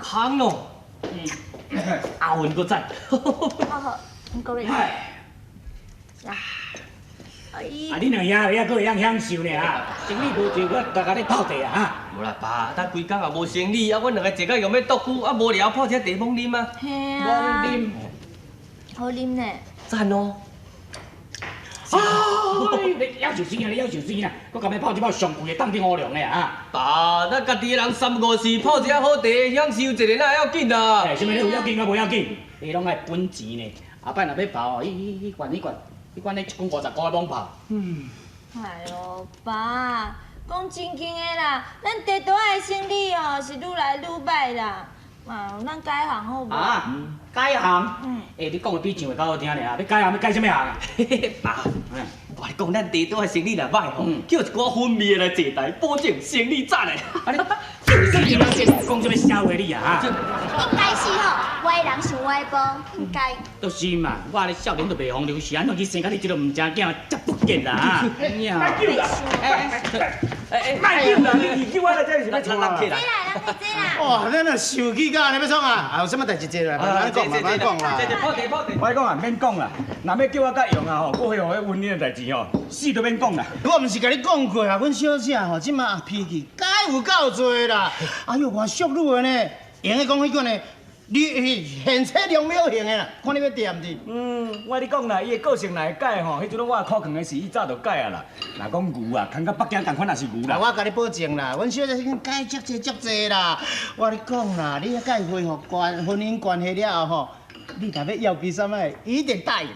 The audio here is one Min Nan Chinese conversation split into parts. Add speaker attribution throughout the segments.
Speaker 1: 芳哦，
Speaker 2: 芳哦，阿文閣讚。
Speaker 1: 好好，唔該你。哎，
Speaker 3: 啊，恁兩兄弟還閣會曉享受呢哈，生理無做，我逐家咧泡茶啊哈。
Speaker 2: 無啦，爸，咱規工也無生理，啊，阮兩個坐甲用欲獨久，啊，無聊泡這茶懵啉啊。
Speaker 1: 嘿啊，
Speaker 3: 啉。
Speaker 1: 好啉呢。
Speaker 2: 讚哦。
Speaker 3: 啊！你夭壽死啊！你夭壽死啦！閣共你泡這泡上貴的凍頂烏龍的啊！
Speaker 2: 爸，咱家己的人三五時泡一下好茶，享受一下哪會要緊啊？
Speaker 3: 哎，啥物你有要緊啊？無要緊，伊攏愛本錢呢。後擺若欲泡哦，彼彼彼罐彼罐，彼罐咧一罐50箍的罔泡。
Speaker 1: 哎喲，爸，講真經的啦，咱茶桌仔的生理哦是愈來愈歹啦。啊，咱改行好無？
Speaker 3: 啊，改行？
Speaker 1: 嗯。
Speaker 3: 欸，你講的比上的較好聽咧啊！欲改行欲改啥物行啊？
Speaker 2: 爸，我講咱茶桌的生理若歹吼，叫一寡粉味的來坐台，保證生理讚的。
Speaker 3: 啊你，講啥物痟話你啊？
Speaker 4: 應該是吼，歪人想歪步，應該。
Speaker 3: 就是嘛，我咧少年就袂風流，是按怎去生甲你這個毋正囝，遮不結啦！哎呀，
Speaker 5: 莫叫啦！
Speaker 2: 哎哎，
Speaker 5: 莫叫啦！你叫我來這是欲創啊？
Speaker 1: 這啦，咱這啦。
Speaker 6: 哇，咱若受氣到按呢欲創啊？啊，有啥物代誌坐來，慢慢講，慢慢講啦。
Speaker 2: 這這泡茶泡茶。
Speaker 5: 我講啊，免講啦，若欲叫我佮用啊吼，閣恢復彼溫馨的代誌吼，死都免講啦。
Speaker 6: 我毋是共你講過啊，阮小姐吼，這馬脾氣改有夠濟啦。哎喲，偌淑女的呢，會用得講彼款的，你現車兩秒型的啦，看你欲佇毋佇？
Speaker 5: 嗯，我跟你講啦，伊的個性若會改吼，彼陣我苦扛的時，伊早就改啊啦。若講牛啊，牽佮北京仝款也是牛啦。
Speaker 6: 我共你保證啦，阮小姐已經改足濟足濟啦。我跟你講啦，你佮伊恢復關婚姻關係了後吼，你若欲要求啥物，伊一定答應。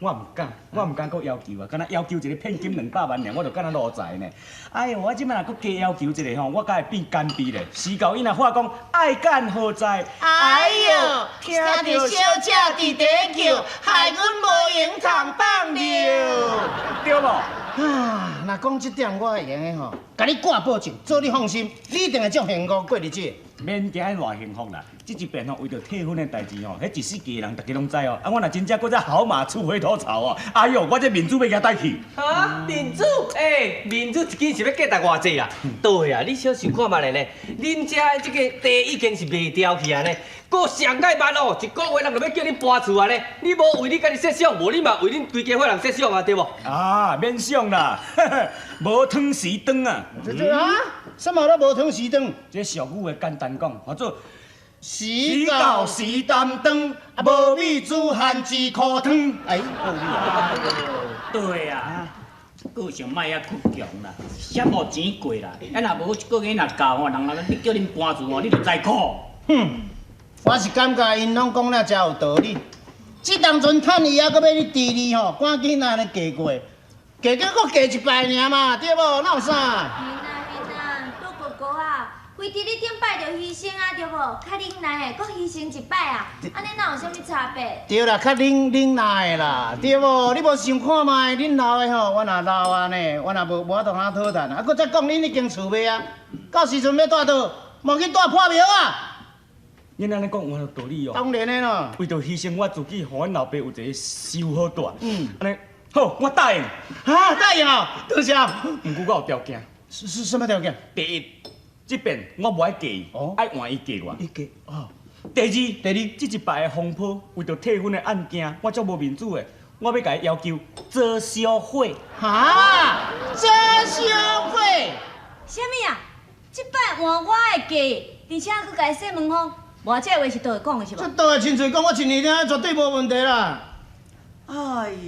Speaker 5: 我毋敢，我毋敢閣要求啊！敢若要求一个騙金200萬爾，我就敢若奴才呢。哎喲，我這擺若閣加要求一个吼，我才會變干卑咧。時到伊若話講愛幹何在？
Speaker 6: 哎喲，聽著小姐佇底叫，害阮無閒通放尿。
Speaker 5: 對無？
Speaker 6: 啊，若講這點，我會用的吼，共你掛保證，做你放心，你一定會足幸福過日子。
Speaker 5: 免驚偌幸福啦！這一遍吼，為著退婚的代誌吼，彼一世界人逐家攏知哦。啊，我若真正閣再好馬出回頭草哦，哎喲，我這面子欲共帶去。
Speaker 2: 啊，面子？欸，面子一支是欲價值偌濟啊？對啊，你小想看覓咧呢？恁遮的這個茶已經是賣掉去啊呢，閣上蓋慢哦，一個月人就欲叫恁搬厝啊呢。你無為你家己設想，無你嘛為恁規家伙人設想啊，對無？
Speaker 5: 啊，免想啦，無湯匙湯啊。
Speaker 6: 這這啊，啥物都無湯匙湯？
Speaker 5: 這俗語的簡單講，叫做
Speaker 6: 時到時擔當，無米煮番一箍湯。哎，
Speaker 3: 對啊，個性莫遐倔強啦，啥無錢過啦，啊若無一個月若夠吼，人若欲叫恁搬厝吼，你就知苦。
Speaker 6: 哼，我是感覺𪜶攏講了誠有道理。這當陣趁伊猶閣欲你治理吼，趕緊按呢過過，過過閣過一擺爾嘛，對無？哪有啥？
Speaker 1: 嘿啦嘿啦，杜哥哥啊，非佇你頂擺就犧牲啊，對無？較忍耐的，閣犧牲一擺啊，按呢哪有啥物差別？
Speaker 6: 對啦，較忍忍耐的啦，對無？你無想看覓，恁老的吼，我若老啊呢，我若無法度通討趁啊，閣再講恁已經厝賣啊，到時陣欲蹛佗，嘛去蹛破廟啊！
Speaker 5: 恁按呢講有道理哦。
Speaker 6: 當然的咯。
Speaker 5: 為著犧牲我自己，予阮老爸有一个收好蹛。嗯。按呢好，我答應。
Speaker 6: 哈，答應哦，多謝。
Speaker 5: 毋過我有條件。
Speaker 6: 是是啥物條件？
Speaker 5: 第一，這遍我無愛嫁伊，愛換伊嫁我。
Speaker 6: 伊嫁哦。
Speaker 5: 第二，
Speaker 6: 第二，
Speaker 5: 這一擺的風波，為著退婚的案件，我足無面子的，我欲共伊要求做小伙。
Speaker 6: 哈，做小伙？
Speaker 7: 啥物啊？這擺換我會嫁，而且閣共伊洗門風，無這話是倒會講的是無？
Speaker 6: 這倒會凊彩講，我一年了絕對無問題啦。
Speaker 8: 哎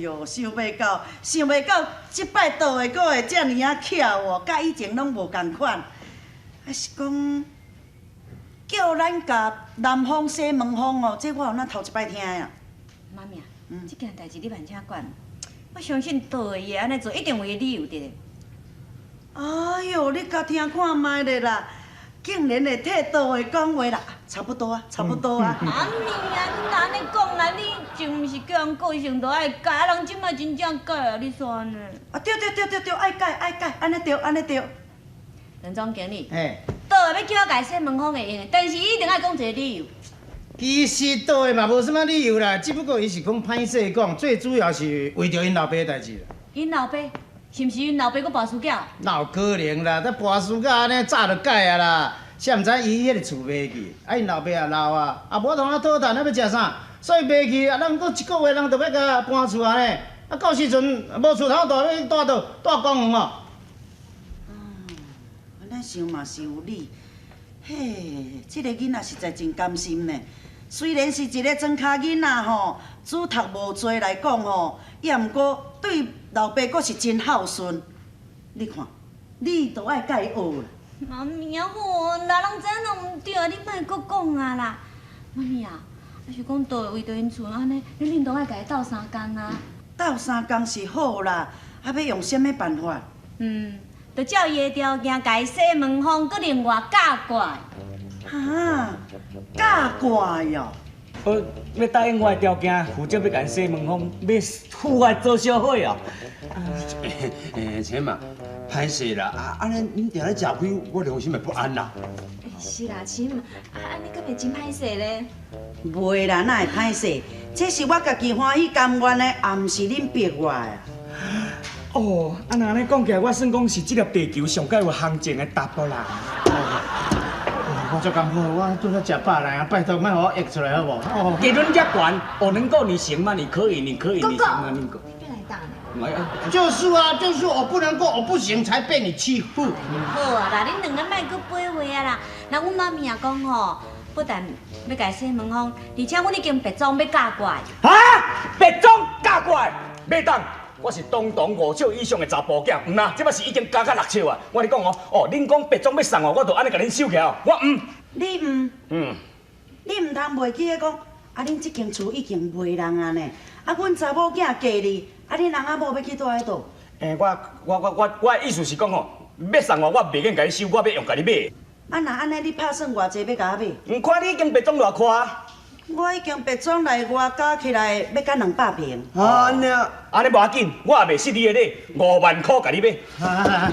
Speaker 8: 喲，想袂到，想袂到，這擺倒會閣會遮爾仔巧哦，佮以前攏無仝款。啊是講叫咱共男方洗門風哦，這我有哪頭一擺聽啊？
Speaker 7: 媽咪啊，這件代誌你萬請管，我相信倒會伊會按呢做，一定有伊的理由佇咧。
Speaker 8: 哎喲，你共聽看覓咧啦，竟然會替倒會講話啦，差不多啊，差不多啊。
Speaker 7: 媽咪啊，你哪按呢講啦？你就毋是叫人個性就愛改，啊人這擺真正改啊，你煞按呢？
Speaker 8: 啊對對對對對，愛改愛改，按呢對按呢對。
Speaker 7: 陳總經理，
Speaker 6: 嘿，
Speaker 7: 倒會欲叫我共伊洗門風會用的，但是伊一定愛講一个理由。
Speaker 6: 其實倒會嘛無啥物理由啦，只不過伊是講歹勢講，最主要是為著𪜶老爸的代誌啦。
Speaker 7: 𪜶老爸？是毋是𪜶老爸閣跋输囝？
Speaker 6: 哪有可能啦？這跋輸甲按呢早就改啊啦。誰毋知伊彼个厝賣去，啊𪜶老爸也老啊，啊無通啊討趁，啊欲食啥？所以賣去啊，咱閣一個月人就欲共搬厝啊呢。啊到時陣無厝通蹛，欲蹛佗？蹛公園哦。
Speaker 8: 按呢想嘛是有理。嘿，這个囡仔實在真甘心呢。雖然是一个莊跤囡仔吼，書讀無濟來講吼，也毋過對老爸閣是真孝順。你看，你都愛共伊學啦。
Speaker 7: 媽咪啊，好啦，人知影攏毋對啊，你莫閣講啊啦。媽咪啊，啊是講倒會為著𪜶厝按呢，你恁都愛共伊鬥相共啊。
Speaker 8: 鬥相共是好啦，啊欲用啥物辦法？
Speaker 7: 嗯，就照伊的條件，共伊洗門風，閣另外嫁過來。
Speaker 8: 哈，嫁過來哦。
Speaker 5: 欲答應我的條件，負責欲共𪜶洗門風，欲付我做小伙哦。
Speaker 9: 欸，且嘛，歹勢啦，啊，按呢恁定咧食虧，我良心會不安啦。
Speaker 1: 是啦，親，啊，按呢敢會真歹勢咧？
Speaker 8: 袂啦，哪會歹勢？這是我家己歡喜甘願的，也毋是恁逼我的。
Speaker 5: 哦，啊，若按呢講起來，我算講是這粒地球上蓋有行情的查埔人。
Speaker 6: 我足艱苦，我拄才食飽來啊，拜託莫予我噎出來好無？哦，
Speaker 5: 結論遮懸，哦，能夠你行嗎？你可以，你可以，你行嗎？你可。
Speaker 1: 你來當呢？
Speaker 6: 就是啊，就是我不能夠，我不行，才被你欺負。
Speaker 7: 好啊啦，恁兩个莫閣掰話啊啦。那阮媽咪也講吼，不但欲共伊洗門風，而且阮已經別裝欲嫁過來。
Speaker 5: 啊！別裝嫁過來，袂當。我是堂堂5尺以上的查埔囝，毋啦，這擺是已經加到6尺啊！我跟你講哦，哦，恁講別裝欲送我，我就按呢共恁收起來哦，我毋。
Speaker 8: 你毋？
Speaker 5: 嗯。
Speaker 8: 你毋通袂記得講，啊，恁這間厝已經賣人啊呢，啊，阮查某囝嫁你，啊，恁翁仔某欲去蹛佗？
Speaker 5: 欸，我的意思是講吼，欲送我，我袂免共你收，我欲用家己買。
Speaker 8: 啊，若按呢，你拍算偌濟欲共我買？
Speaker 5: 毋看你已經別裝偌闊啊！
Speaker 8: 我已經別裝來外加起來欲甲200坪。
Speaker 9: 啊，按呢，
Speaker 5: 按呢無要緊，我也袂失你的禮，5萬箍共你買。
Speaker 8: 哈，